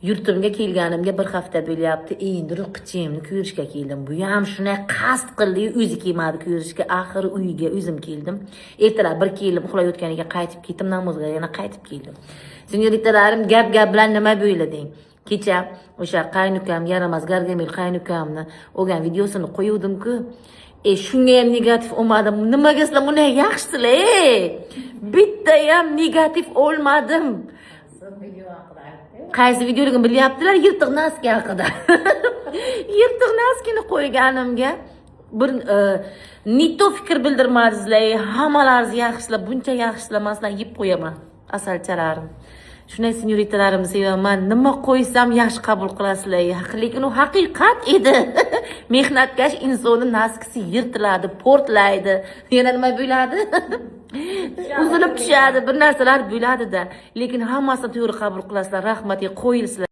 Yurtimga kelganimga bir hafta bo'lyapti. Endi ruqichimni ko'rishga keldim. Bu ham shunday qasd qildi, o'zi kelmadi ko'rishga. Axiri uyiga o'zim keldim. Ertalab bir keldim, uxlayotganiga qaytib ketdim, namozga yana qaytib keldim. Сеньорита larim, gap gap bilan nima bo'ylading? Kecha o'sha qaynukam, yaramas Gargamel qaynukamni olgan videosini qo'yuvdim-ku. Shunga ham negativ olmadim. Nimaga sizlar bunday yaxshisizlar? Ey? Bitta ham negativ olmadim. Video haqida aytdi. Qaysi videoligini bilyaptilar, yirtiq носки haqida. Yirtiq носки ni qo'yganimga bir не то fikr bildirmadingizlar. Hammalaringiz yaxshilar, buncha yaxshilar, man sizlarni yeb qo'yaman, asalchalarim. Shunday сеньорита larimni sevaman. Nima qo'ysam, yaxshi qabul qilasizlar. Lekin u haqiqat edi. Mehnatkash insonni носки si yirtiladi, portlaydi. Yana nima bo'ladi? Uzilib tushadi, bir narsalar bo'ladi-da. Lekin hammasini to'g'ri qabul qilasizlar. Rahmat, qo'yilsizlar.